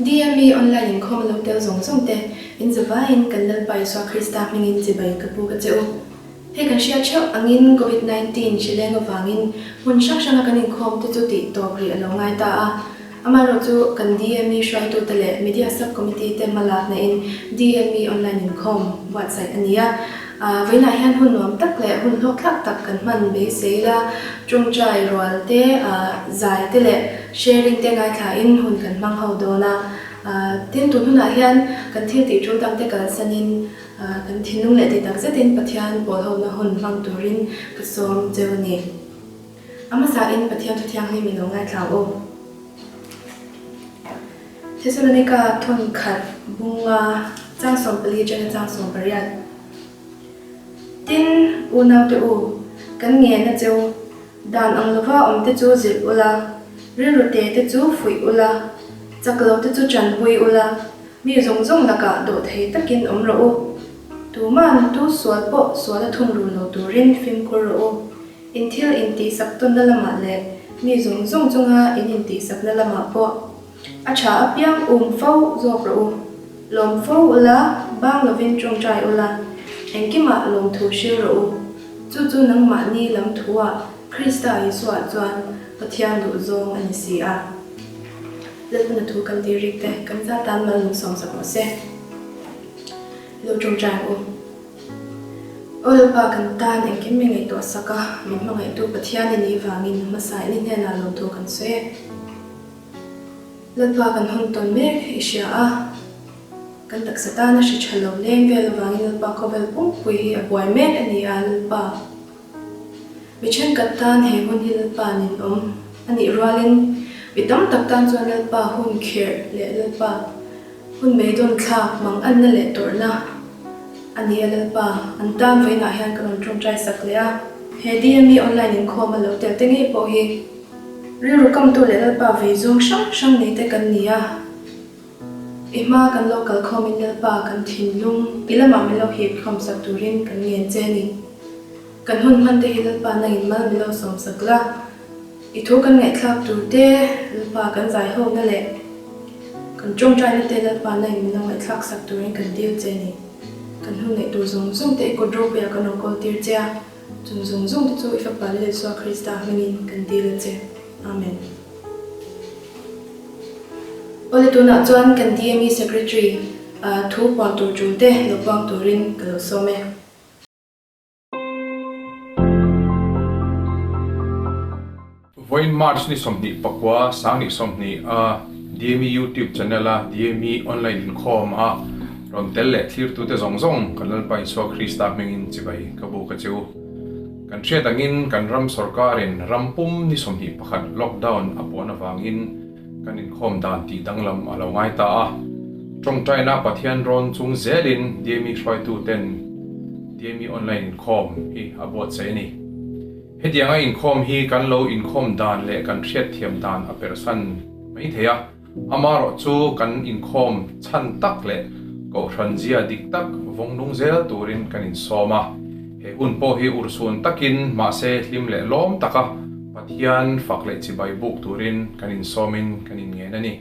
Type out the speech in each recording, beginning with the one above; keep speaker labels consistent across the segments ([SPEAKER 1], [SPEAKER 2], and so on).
[SPEAKER 1] DME online inkhawm a lo tel zawng zawng te, in zavaiin kan Lalpa Isua Krista hmingin chibai ka pu ka che u. Hei kan hriat theuh angin Covid 19 hri leng avangin hmun hrang hranga kan inkhawm te chu tih tawp rih a lo ngai ta a. Amaherawh chu kan DME hruaitute leh Media Sub Committee te hmalakna in DME online inkhawm buatsaih a ni a. Vawiinah hian hun nuam tak leh hun hlawkthlak tak kan hman beisei la, tawngtai rual te, zai te leh sharing te ngaithlain hun kan hmang ho dawn a. Tin, tun hunah hian kan thil tih tul dangte kalsanin kan thinlung leh tih tak zetin Pathian pawl hona hun hmang turin ka sawm cheu a ni. A hmasain Pathian thu thianghlim i lo ngaithla u. Thesalonika thawn khat bunga chang 14 atanga chang 18. Tin, unaute u, kan ngen a cheu, dan ang lova awmte chu zilh ula, rilru te te chu fuih ula, chak lo te chu tanpui ula, mi zawng zawng lakah dawh thei takin awm rawh u. Tuman tu sual pawh sual a thung ru lo turin fimkhur rawh u. In thil intihsak tawnna lamah leh mi zawng zawng chunga in intihsakna lamah pawh a tha apiang um fo zawk rawh u. Lawm fo ula, bang lovin tawngtai ula, engkimah lawmthu hril rawh u. Chu chu nangmahni lam thuah Krista Isuaah chuan Pathian duh zawng a ni si a. Lalpana thu kan tih rik te kan za tan mal lungsawmsak rawh se. Lo tawngtai ang u. Aw Lalpa, kan tan engkim mi ngaihtuah sak a, min hmangaihtu Pathian i nih vangin hmasa in i hnenah lawmthu kan sawi e. Lalpa, kan hawn tawn mek i hria a, kan taksa tana hri tha lo leng vel avangin Lalpa khawvel pumpui hi a buai mek a ni a, Lalpa, mi thenkhat tan he hun hi Lalpa ninawm a nih rualin mi tam tak tan chuan Lalpa hun khirh leh Lalpa Hun beidawn thlak mang anna leh tawrhna a ni a Lalpa, an tan vawiinah hian ka rawn tawngtai sak leh a. He DME online inkhawm a lo tel te ngei pawh hi rilru kamtu leh Lalpa vei zawng hrang hrang nei te kan ni a. I hma kan lo kal khawmin Lalpa kan thinlung i lamah min lo hip khawm sak turin kan ngen che a ni. Kan hun hman te hi Lalpa nangin mal min lo sawm sak la. I thu kan ngaihthlak tur te, Lalpa kan zaihawkna leh kan tawngtaina te Lalpa nangin min lo ngaihthlak sak turin kan dil che a ni. Kan hun neih tur zawng zawng te i kut ropuiah kan rawn kawl tir che a, chung zawng zawng te chu i Fapa Lal Isua Krista hmingin kan dil a che. Amen. Awle tunah chuan kan DME Secretary thu puan tur tul te lo puang turin ka lo sawm e.
[SPEAKER 2] Vawiin March ni 29 2020 a DME YouTube channel a DME online inkhawm a rawn tel leh thlirtute zawng zawng kan Lalpa Isua Krista hmingin chibai ka buk a che u. Kan hriat angin kan ram sorkarin ram pum ni 21 lockdown a puan avangin kan inkhawm dan tih danglam a lo ngai ta a. Tawngtaina Pathian rawn chung zelin DME hruaituten DME online inkhawm hi a buatsaih a ni. Hetianga inkhawm hi kan lo inkhawm dan leh kan hriatthiam dan a perhsan mai thei a, amaherawh chu kan inkhawm chhan tak leh kohhran zia dik tak vawng nung zel turin kan insawm a. He hun pawh hi urhsun takin mahse hlim leh lawm taka Pathian fak leh chibai buk turin kan insawmin kan inngen a ni.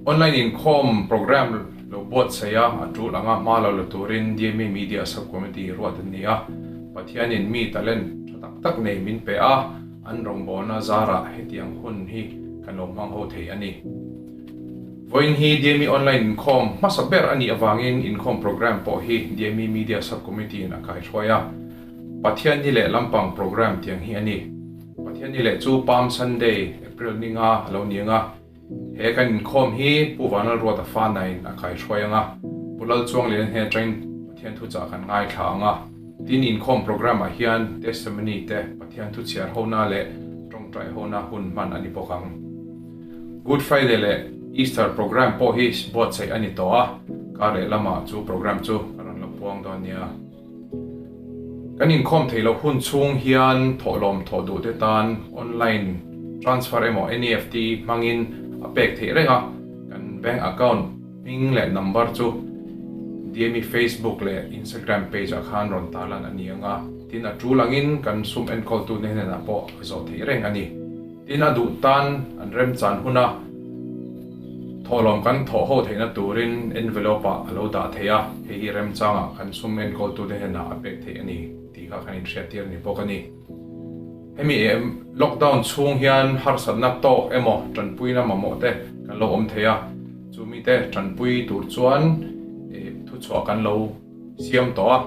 [SPEAKER 2] Online inkhawm programme lo buatsaih a, a tul anga hma lo la turin DME Media Sub-Committee ruat an ni a. Pathianin mi talent tha tak tak nei min pe a, an rawngbawlna zarah hetiang hun hi kan lo hmang ho thei a ni. Vawiin hi DME Online inkhawm hmasa ber a nih avangin inkhawm programme pawh hi DME Media Sub-Committee in a kaihruai a. Pathian ni leh lampang programme tiang hi a ni. Pathian ni leh chu Palm Sunday, April ni nga a lo ni ang a. He kan inkhawm hi Pu Vanlalruata Fanain a kaihruai ang a. Pu Lalchuangliana hnen atangin Pathian thuchah kan ngaithla ang a. Tin, inkhawm programme ah hian testimony te, Pathian thu chhiar hona leh tawngtai hona hun hman a ni bawk ang. Good Friday leh Easter programme pawh hi buatsaih a ni tawh a, kar leh lamah chu programme chu ka rawn la puang dawn nia. Kan inkhawm theih loh hun chhung hian thawhlawm thawh duh te tan online transfer emaw NEFT hmangin a pek theih reng a, kan bank account hming leh number chu DME Facebook leh Instagram page ah khan rawn tarlan a ni ang a, tin a tul angin kan sum enkawltute hnenah pawh a zawh theih reng a ni. Tin a duh tan an remchan huna. Thawhlawm kan thawh ho theihna turin envelope ah a lo dah theih a, hei hi remchangah kan sum enkawltute hnenah a pek theih a ni tih kha kan inhriattir a ni bawk a ni. Hemi lockdown chhung hian harsatna tawk emaw tanpuina mamawh te kan lo awm thei a, chu mite tanpui tur chuan thuchhuah kan lo siam tawh a,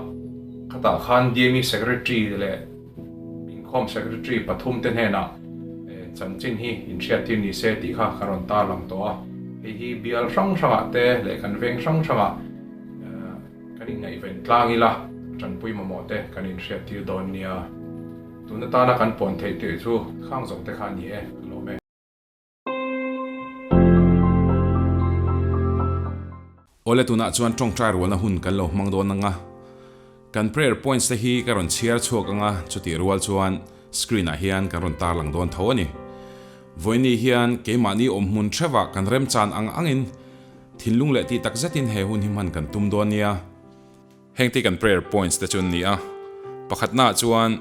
[SPEAKER 2] khatah khan DME Secretary leh Inkhawm Secretary pathum te hnenah chanchin hi inhriattir ni se tih kha ka rawn tarlang tawh a, hei hi bial hrang hrangah te leh kan veng hrang hrangah kan inngaihven tlang ila tanpui mamawh te kan inhriattir dawn nia. Tun atana kan pawn theih tih chu khang zawng te kha a ni e, ka lawm e.
[SPEAKER 3] Awle tunah chuan tawngtai rualna hun kan lo hmang dawn anga, kan prayer points te hi ka rawn chhiar chhuak anga chutih rual chuan screen ah hian kan rawn tarlang dawn tho a ni. Vawiini hian keimahni awm hmun theuhah kan remchan ang angin thinlung leh tih tak zetin he hun hi hman kan tum dawn nia. Hengte kan prayer points te chu an ni a, pakhatnaah chuan,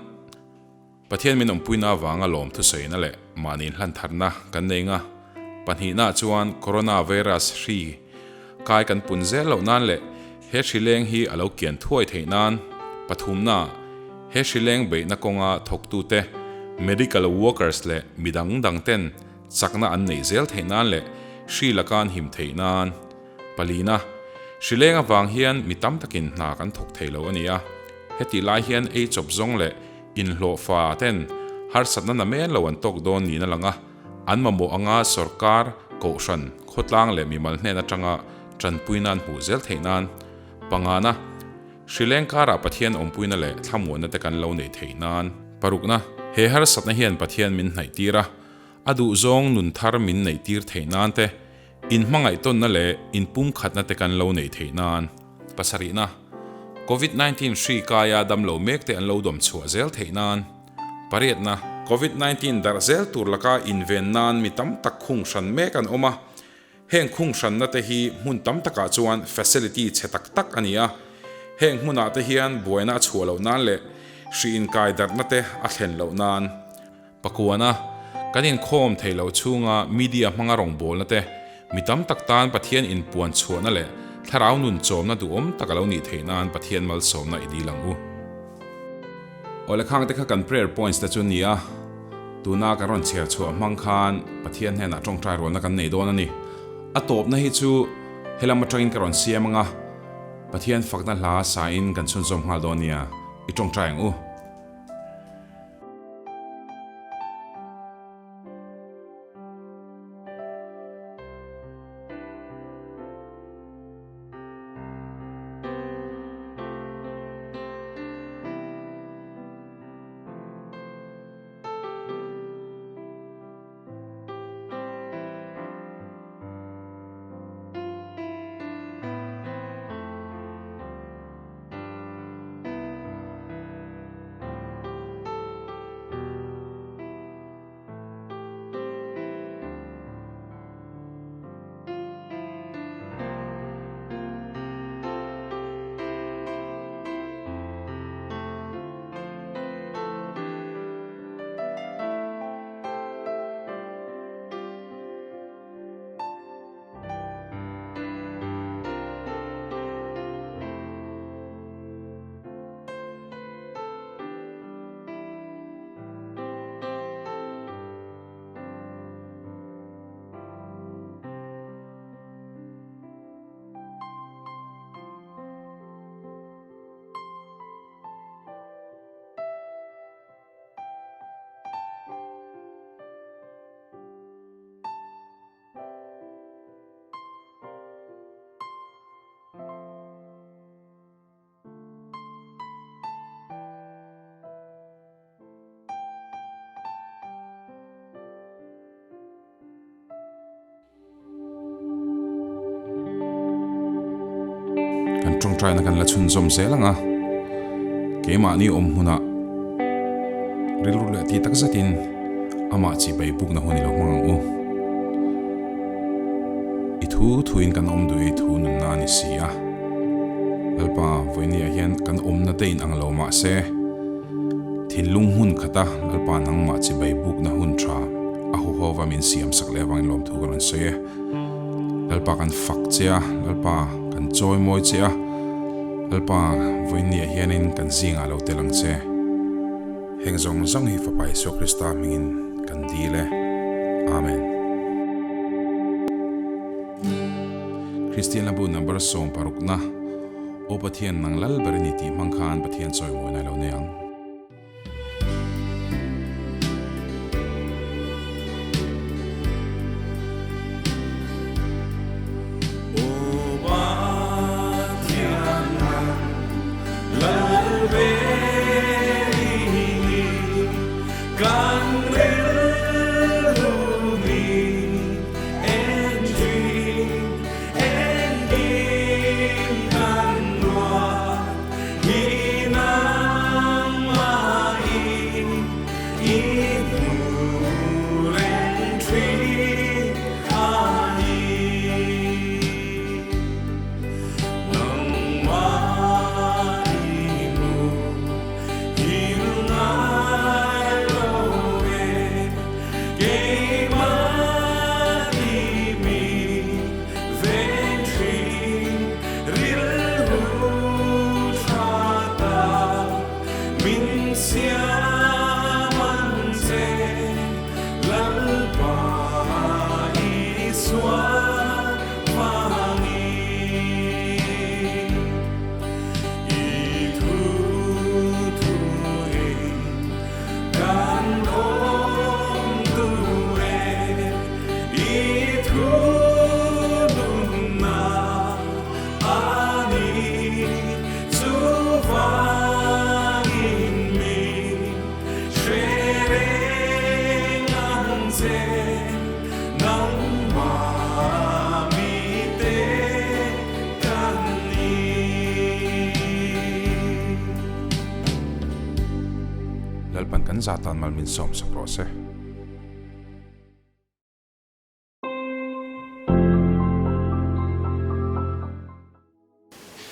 [SPEAKER 3] Pathian min awmpuina avanga lawm thusawina leh mahni inhlantharna kan nei nga. Pahnihnaah chuan Corona Virus hri kai kan pun zel loh nan leh he hri leng hi a lo kian thuai theih nan. Pathumnaah he hri leng beihna kawnga thawktute, medical workers leh midang dang ten chakna an neih zel theih nan leh hri laka an him theih nan. Palina, hri leng avang hian mi tam takin hna kan thawk thei lo a ni a, heti lai hian ei chawp zawng leh Inhlawhfa ten harsatna na men lo an tawk dawn niin a lang a, an mamawh anga sawrkar, kohhran, khawtlang leh mimal hnen atanga tanpuina an hmuh zel theih nan pangana, hrileng karah Pathian awmpuina leh thlamuanna te kan lo neih theih nan. Parukna, he harsatna hian Pathian min hnaih tir a, a duhzawng nun thar min neih tir theih nan te, inhmangaihtawnna leh inpumkhatna te kan lo neih theih nan. Pasarihna, Covid 19 hri kaia damlo mekte an lo dawm chhuah zel theih nan. Pariatna, Covid 19 darh zel tur laka inven nan mi tam tak khung hran mek an awm a, heng khung hranna te hi hmun tam takah chuan facility chhe tak tak a ni a, heng hmunah te hian buaina a chhuah loh nan leh hri inkai darhna te a thlen loh nan. Pakuana, kan inkhawm theih loh chhunga media hmanga rawngbawlna te, mi tam tak tan Pathian inpuan chhuahna leh thlarau nun chawmna duhawm tak a lo nih theih nan Pathian malsawmna i dil ang u. Awle khang te kha kan prayer points te chu a ni a, tuna kan rawn chhiar chhuah hmang khan Pathian hnenah tawngtai rualna kan nei dawn a ni. A tawpna hi chu helam atangin ka rawn siam ang a, Pathian fakna hla sain kan chhunzawm nghal dawn nia, i tawngtai ang u. Kan tawngtaina kan la chhunzawm zel ang a, keimahni awm hmunah rilru leh ti tak zetin amah chibai bukna hun i lo hmang ang u. I thu thuin kan awm duh i thu nunna a ni si a. Lalpa, vawinia hian kan awmna te in ang lo mah se, thinlung hmun khata Lalpa nangmah chibai bukna hun tha a huhova min siam sak leh avangin lawmthu ka rawn sawi e. Lalpa kan fak che a, Lalpa kan chawi mawi che a, Lalpa vawiinniah hianin kan zingah lo tel ang che. Heng zawng zawng hi Fapa Isua Krista hmingin kan dil e. Amen. Kristian Lambu number 16 na Aw Pathian nang lal ber i ni tih hmang khan Pathian chawimawina a lo nei ang. Lalpan kan zatan mal min sawm sak rawh se.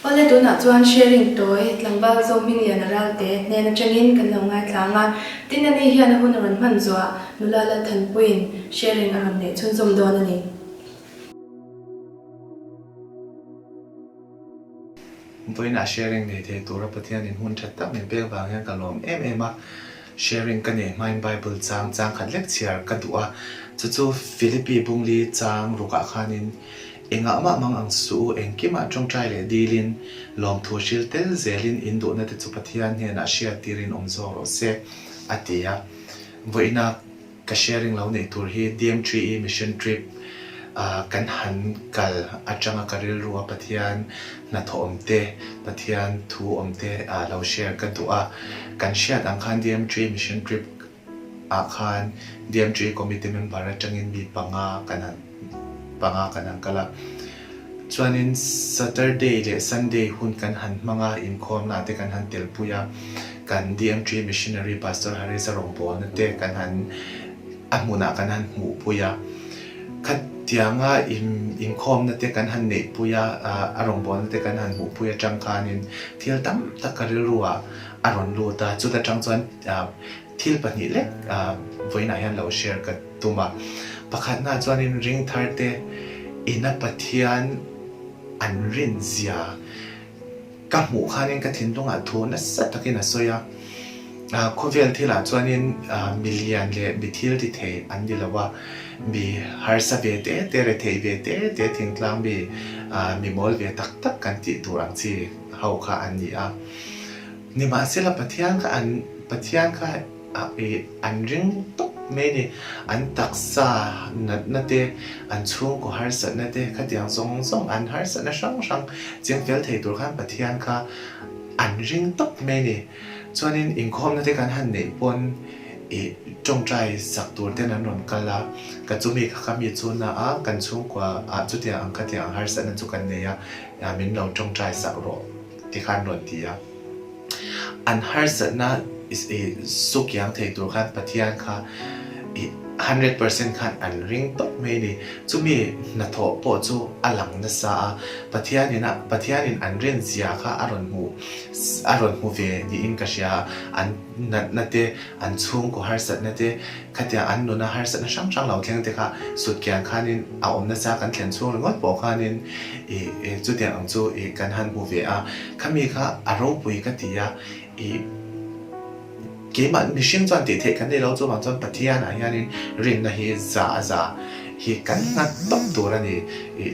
[SPEAKER 1] Awle tunah chuan sharing tawi tlangval Zohmingliana Ralte hnen atangin kan lo ngaithlang a, tin ani hian a hun a rawn hman zuah nula Lalthanpuiin sharing a rawn neih chhunzawm dawn a ni.
[SPEAKER 4] Vawiinah sharing nei thei tura Pathianin hun that tak min pek vang hian ka lawm em em a, sharing ka neih hmain Bible chang chang khat lek chhiar ka duh a, chu chu Philippi bungli chang rukah khanin Engah mah mang ang suh u, engkimah tawngtai leh dilin, lawmthu hril tel zelin in duhna te chu Pathian hnenah hriat tirin awm zawk rawh se, a ti a. Vawiina ka sharing lo neih tur hi DMTE Mission Trip kan han kal atanga ka rilru a Pathian hnathawh awm te, Pathian thu awm te lo share ka duh a. Kan hriat ang khan DMTE Mission Trip ah khan DMTE Committee member atangin mi panga kan han panga kan han kal a. Chuanin Saturday leh Sunday hun kan han hmang a, inkhawmna te kan han telpui a, kan DMT Missionary Pastor Harris-a rawngbawlna te kan han a hmunah kan han hmuhpui a. Khatianga inkhawmna te kan han neihpui a, a rawngbawlna te kan han hmuhpui atang khanin thil tam tak ka rilruah a rawn lut a, chuta tang chuan Thil pahnih lek vawiinah hian lo share ka tum a. Pakhatna chuanin ring tharte ina Pathian an rin zia ka hmuh khanin ka thinlungah thu nasa takin a sawi a. Khawvel thilah chuanin mi lian leh mi thil ti thei an ni lo a, mi harsa ve te te, rethei ve te te, thingtlang mi, mi mawl ve tak tak kan tih tur ang chi ho kha an ni a. Nimahsela Pathian kha an Pathian kha i an ring tawp mai a ni. An taksa natna te, an chhungkaw harsatna te khatiang zawng zawng an harsatna hrang hrang ching fel thei tur khan Pathian kha an ring tawp mai a ni. Chuanin inkhawmna te kan han neih pawn i tawngtai sak tur ten an rawn kal a, ka chumi kha ka mi chu na a, kan chhungkua ah chutiang ang khatiang ang harsatna chu kan nei a, min lo tawngtai sak rawh. Ti khan rawn ti a. An harsatna sukiang thei tur khan Pathian kha I 100% khan an ring tawp mai a ni. Chumi hnathawh pawh chu a lang nasa a, Pathianin a Pathianin an rin zia kha a rawn hmu a rawn hmu ve niin ka hria a, an natna te, an chhungkaw harsatna te, khatiang an nuna harsatna hrang hrang lo thleng te kha sutkiang khanin a awm nasa kan thlen chhung ringawt pawh khanin ih chutiang ang chu ih kan han hmu ve a, khami kha a ropui ka ti a, ih. Keimah mihring chuan tih theih kan nei lo, chuvang chuan Pathianah hianin rinna hi za a za hi kan nghat tawp tur a ni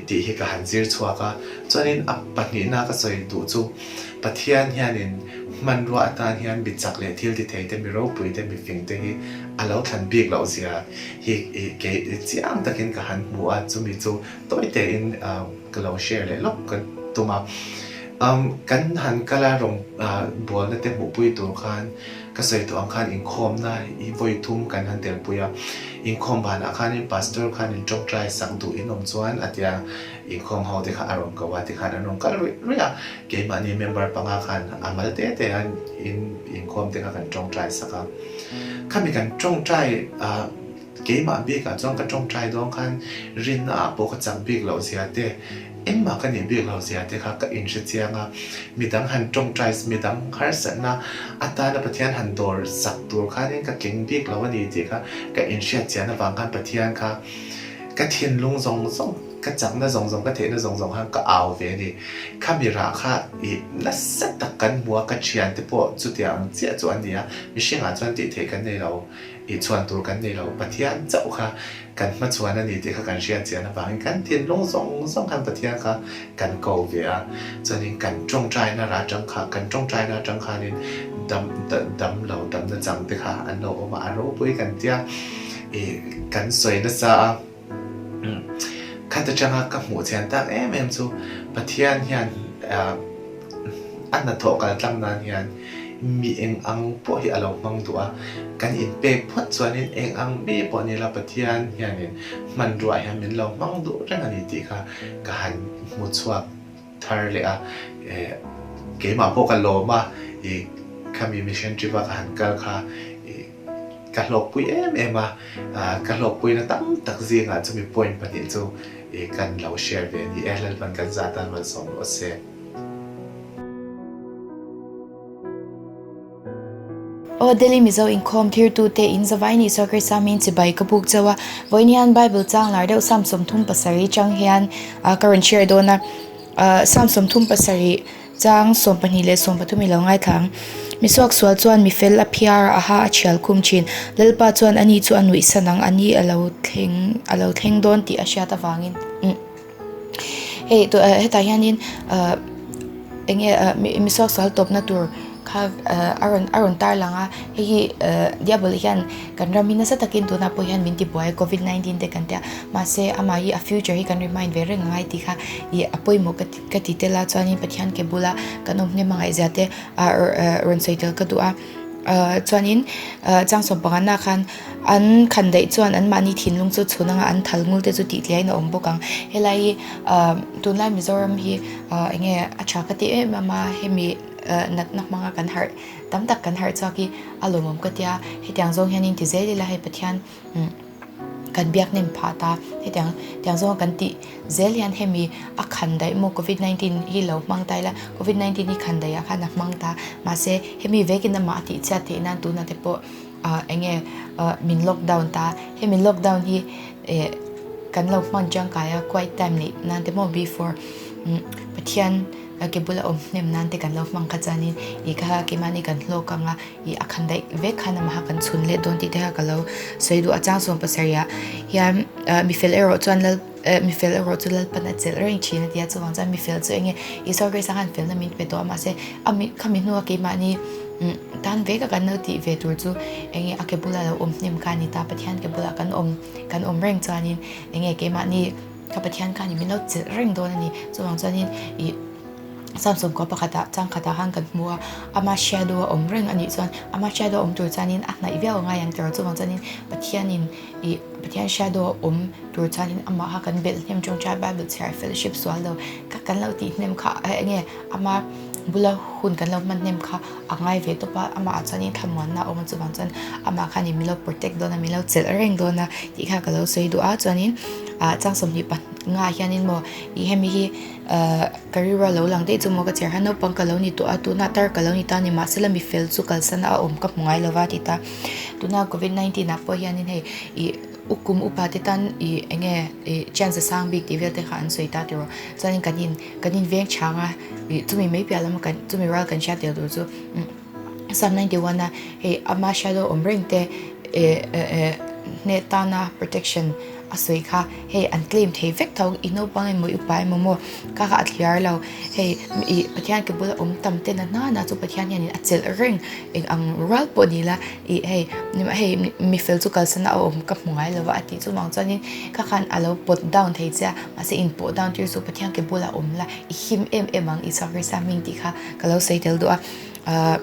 [SPEAKER 4] tih hi ka han zir chhuak a. Chuanin a pahnihna ka sawi duh chu Pathian hianin hmanrua atan hian mi chak leh thil ti thei te, mi ropui te, mi fing te hi a lo thlan bik loh zia hi kei chiang takin ka han hmu a, chumi chu tawi tein ka lo share leh lawk ka tum a. Umm kan han kal a rawng bualna te hmuhpui tur khan ka sawi tawh ang khan inkhawmna hi vawi thum kan han telpui a, inkhawm banah khanin pastor khanin tawngtai sak duh in awm chuan a tia inkhawm ho te kha a rawn ko a tikhan an rawn kal ruih ruih a, keimahni member panga khan a mal te te a in inkhawm te kha kan tawngtai sak a, khami kan tawngtai ah. Keimah bikah chuan ka tawngtai dawn khan rinna ah pawh ka chak bik loh zia te, engmah ka nih bik loh zia te kha ka inhre chiang a. Midang han tawngtai, midang harsatna atana Pathian han dawr sak tur khanin ka tling bik lo a ni tih kha ka inhriat chian avang khan Pathian kha ka thinlung zawng zawng, ka chakna zawng zawng, ka theihna zawng zawng khan ka au ve a ni. Khami rah kha ih nasa tak kan hmu a, ka thiante pawh chutiang ang chiah chu an ni a, mihringah chuan tih theih kan nei lo. I chhuan tur kan nei lo, Pathian chauh kha kan hmachhuan a ni tih kha kan hriat chian avangin kan thinlung zawng zawng khan Pathian kha kan ko ve a, chuanin kan tawngtaina rah atang kha, kan tawngtaina atang khanin dam dam lo damna chang te kha an lo awm a, a ropui kan tia i kan sawi nasa a. Khat atanga ka hmuh chian tak em em chu Pathian hian a hnathawh kal tlang nan hian mi eng ang pawh hi a lo hmang duh a, kan inpek phawt chuanin eng ang mi pawh ni la Pathian hianin hmanruah hian min lo hmang duh reng a ni tih kha ka han hmu chhuak thar leh a, keimah pawh ka lawm a, khami mission trip a ka han kal kha. Ka hlawkpui em em a, ka hlawkpuina tam tak zingah chumi point pahnih chu kan lo share ve a ni e, Lalpan kan za tan malsawm rawh se.
[SPEAKER 5] Aw Delhi Mizo inkhawm thirtute in zavai ni Sawrkar Samiin chibai ka buk chauh a, vawiin hian Bible chang lar deuh Psalm 37 chang hian ka rawn share dawn a, Psalm 37 Chang 12 leh 13 i lo ngaithla ang. Misuak sual chuan mi fel a phiar a ha a thial khum thin. Lalpa chuan ani chu a nuih san ang, ani a lo thleng a lo thleng dawn tih a hriat avangin. Umm hei tawh eh hetah hianin ah eng nge ah misuak sual tawpna tur kha ah a rawn a rawn tar lang a, hei hi ah diabol hian kan ram hi nasa takin tunah pawh hian min tibuai a covid 19 te kan tia mahse amah hi a future hi kan remind ve reng angai tih kha ih a pawimawh ka ti. Ka ti tel a chuanin Pathian ke bula kan awm hnem a ngaihzia te ah rawn sawi tel ka duh a ah chuanin ah chang sawm pangana khan an khan daih chuan an mahni thinlung chu chhun anga an thal ngul te chu tih tliahin a awm bawk ang helai hi ah tunlai Mizoram hi ah eng nge a tha ka ti em em a hemi ah natna hmanga kan harh tam tak kan harh chhuak hi a lawmawm ka tia hetiang zawng hianin ti zel ila hei Pathian umm. Kan biak hnem phah ta. Hetiang tiang zawnga kan tih zel hian hemi a khan daih maw covid 19 hi lo hmang ta ila covid 19 hi khan daih ah khan a hmang ta mahse hemi vekin amah a tih chhiat theih nan tunah te pawh ah eng nge ah min lockdown ta hemi lockdown hi eh kan lo hman tangkai a quiet time neih nan te maw before Pathian ke bula awm hnem nan te kan lo hmang kha chuanin ih kha keimahni kan hlawk ang a. Ih a khan daih vek khan amaha kan chhun let dawn tih te kha ka lo sawi duh a chang 70 ah hian mifel erawh chuan lal eh mifel erawh chu lalpan a chelh reng thin a ti a chuvang chuan mifel chu enge Isua Krista khan felna min pe tawh a mahse a mi khami hnua keimahni umm tan vek a kan lo tih ve tur chu enge a ke bula lo awm hnem kha a ni ta Pathian ke bulah kan awm kan awm reng chuanin enge keimahni kha Pathian khan min lo chelh reng dawn a ni chuvang chuanin ih. Samsung kua pakhatah chang khatah khan kan hmu a, ama shadow a awm reng a nih chuan ama shadow a awm tur chuanin a hnaih viau a ngai ang tiraw chuvang chuanin Pathianin ih Pathian shadow a awm tur chuanin amah kha kan belh hnem tawngtai Bible chhiar fellowship sual lo kha kan lo tih hnem kha eng nge ama bula hun kan lo hman hnem kha a ngai ve tawp a, amah ah chuanin thlamuanna a awm a chuvang chuan amah khanin min lo protect dawn a min lo chelh reng dawn a tih kha ka lo sawi duh a chuanin ah chang sawmhnih panga ah hianin maw ih hemi hi ahh ka rilru a lo lang daih chu maw ka chhiar khan naupang ka lo ni tawh a tunah tar ka lo ni ta a ni mahsela mi fel chu kalsan a awm ka hmu ngai lo va a ti ta tuna covid 19 ah pawh hianin hei ih U kum upa te tan ih eng nge ih chance a sang bik tih vel te kha an sawi ta tiraw. Chuanin kan in kan in veng chhang a ih chumi mai piah lama kan chumi rual kan hriat tel tur chu Psalm 91 a hei ama shadow awm reng te eh eh hneh tana protection a sawi kha hei an claim thei vek tho i naupang emaw i upa emaw maw kha kha a thliar lo hei ih Pathian ke bula awm tam te na nana chu Pathian hianin a chelh reng eng ang rual pawh ni la ih hei hei mi fel chu kalsan a awm ka hmu ngai lo va a tih chu vang chuanin kha khan a lo pawt down thei che a mahse in pawh down tir chu Pathian ke bulah awm la i him em em ang Isua Krista hming tih kha ka lo sawi tel duh a ahh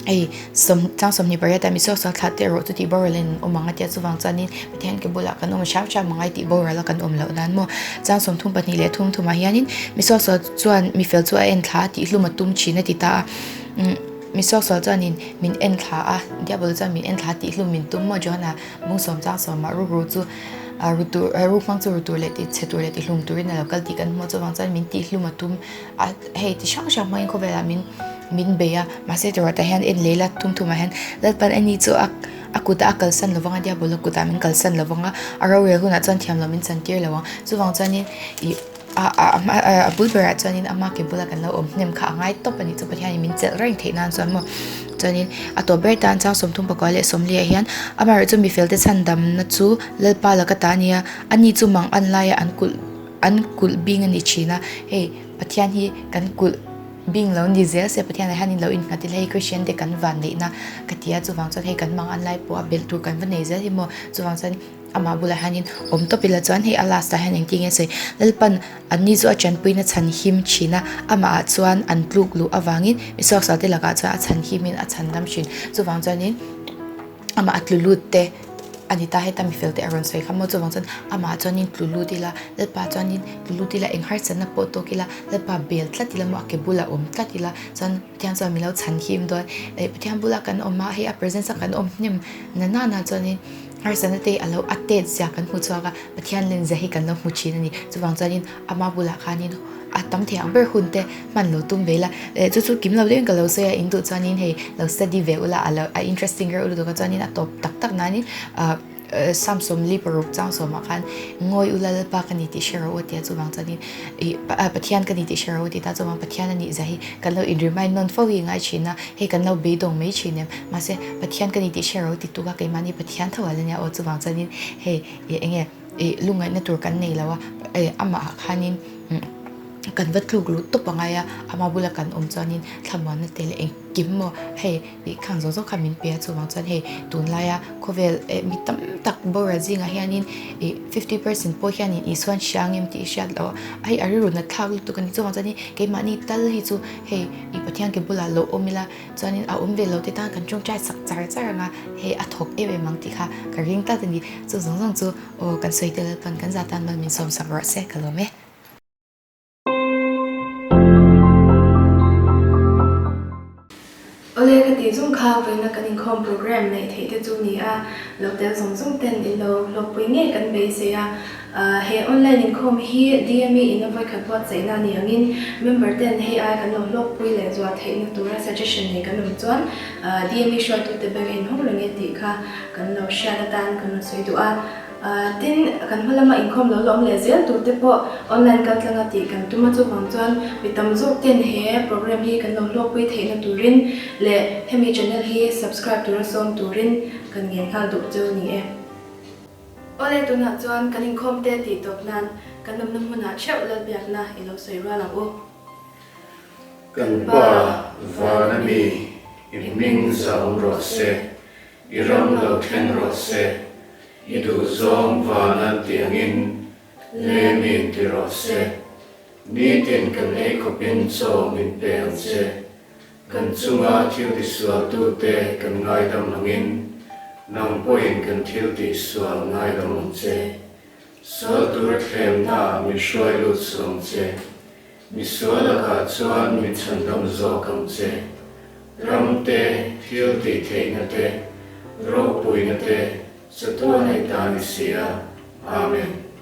[SPEAKER 5] hei sawm chang 28 ah misuak sual thlah te erawh chu tih boral in awm ang a tia chuvang chuanin Pathian ke bulah kan awm hram hram angai tih boral a kan awm loh nan maw chang 32 leh thum thumah hianin misuak sual chuan mi fel chu a en thla a tih hlum a tum thin a ti ta a umm. Mi suaksual chuanin min en thla a, Diabolo chuan min en thla tih hlum min tum maw Johana mung sawm chang sawmah rukru chu ru tur ruk hmang chu ru tur leh ti chhe tur leh ti hlum turin a lo kal tih kan hmu a chuvang chuan min tih hlum a tum a hei ti hrang hrang hmangin khawvelah min min bei a mahse tawrh ah hian en leh ila thum thumah hian Lalpan ani chu a a kutah a kalsan lovang a Diabolo kutah min kalsan lovang a a rorel hunah chuan thiam loh min chantir lo ang chuvang chuanin ih A bul berah chuanin ama ke bula kan lo awm hnem kha a ngai tawp a nih chu Pathianin min chelh reng theih nan chuan maw chuanin a tawp ber tan chang 34 leh 40 ah hian amaherawhchu mi felte chhandamna chu Lalpa laka ta a nia ani chu mang an laia an kulh an kulh bing a ni thin a hei Pathian hi kan kulh bing lo ni zel se Pathianah hian in lo innghat ila hei Christian te kan van neihna ka ti a chuvang chuan hei kan mang an lai pawh a belh tur kan va nei zel hi maw chuvang chuan. Amah bulah hianin awm tawp ila chuan hei a last ah hian engtin nge sawi Lalpan anni chu a tanpuina chhan him thin a, amah ah chuan an tluk luh avangin mi suaksual te lakah chuan a chhan himin a chhan dam thin. Chuvang chuanin amah a tlu lut te a ni ta heta mi fel te a rawn sawi kha maw chuvang chuan amah ah chuanin tlu lut ila Lalpa chuanin tlu lut ila eng harsatna pawh tawk ila Lalpa bel tlat ila maw a ke bulah awm tlat ila chuan Pathian chuan min lo chhan him dawn. Pathian bulah kan awm a hei a presence a kan awm hnem na nana chuanin. Harsatna te a lo a tet zia kan hmu chhuak a, Pathian len zia hi kan lo hmu thin a ni. Chuvang chuanin ama bulah khanin a tam thei ang ber hun te hman lo tum ve la. Eh chu chu kim lo deuhin ka lo sawi a, in duh chuanin hei lo study ve ula a lo a interesting reuh lutuk a chuanin a tawp tak tak nanin ah Psalm 46 chang sawmah khan ngawi ula Lalpa ka ni tih hre rawh u a ti a, chuvang chuanin ih Pathian ka ni tih hre rawh u a ti ta chuvang Pathian a nih zia hi kan lo in remind nawn fo hi i ngai thin a, hei kan lo beidawng mai thin em. Mahse, Pathian ka ni tih hre ro ti tuk a, keimahni Pathian tho a la nia aw, chuvang chuanin hei ih eng nge ih lungngaihna tur kan nei lo a, eh amah ah khanin kan va tluk luh tawp angai a, ama bula kan awm chuanin thlamuanna te leh engkim maw hei ih khang zawng zawng kha min pe a, chuvang chuan hei tunlaia khawvel eh mi tam tak boral zingah hianin ih 50% pawh hianin Isuan hria ang em tih hriat loh a, hei a rilru nat thlak lutuk a ni, chuvang chuanin keimahni tal hi chu hei ih Pathian ke bulah lo awm ila. Chuanin a awm ve lo te tan kan tawngtai sak char char ang a, hei a thawk em em ang tih kha ka ring tlat a ni. Chu zawng zawng chu aw kan sawi tel pawn kan zah tan mal min sawm sak rawh se ka lawm e.
[SPEAKER 1] Awle ka tih zawng kha vawiina kan inkhawm program neih theih te chu ni a, lo tel zawng zawng ten in lo hlawkpui ngei kan beisei a. He online inkhawm hi DME in a vawikhat buatsaihna a ni angin member ten hei ai kan lo hlawkpui leh zual theihna tura suggestion nei kan awm chuan DME hruaitute bank a inhawng reng e tih kha kan lo hriat atan kan rawn sawi duh a. Tin, kan hma lama inkhawm lo la awm leh zel tur te pawh online kaltlanga tih kan tum a, chuvang chuan mi tam zawk ten he program hi kan lo hlawkpui theihna turin leh hemi channel hi subscribe tura sawm turin kan ngen nghal duh cheu a ni e. Awle tunah chuan kan inkhawm te tih tawp nan kan awmna hmunah theuh Lalbiakna i lo sawi rual ang u.
[SPEAKER 6] Kan Pa, vana mi, i hming zahawm rawh se, i ram lo thleng rawh se, i duhzawng van an tih angin lei mi in ti rawh se. Nitin kan ei khawpin chaw min pe ang che. Kan chunga thil tisualtute kan ngaidam angin, nang pawhin kan thil tihsual ngaidam ang che. Sual tura thlemnaah min hruai lut suh ang che. Misual lakah chuan min chhandam zawk ang che. Ram te, thil tih theihna te, ropuina te, chatuan ei ta ni si a. Amen.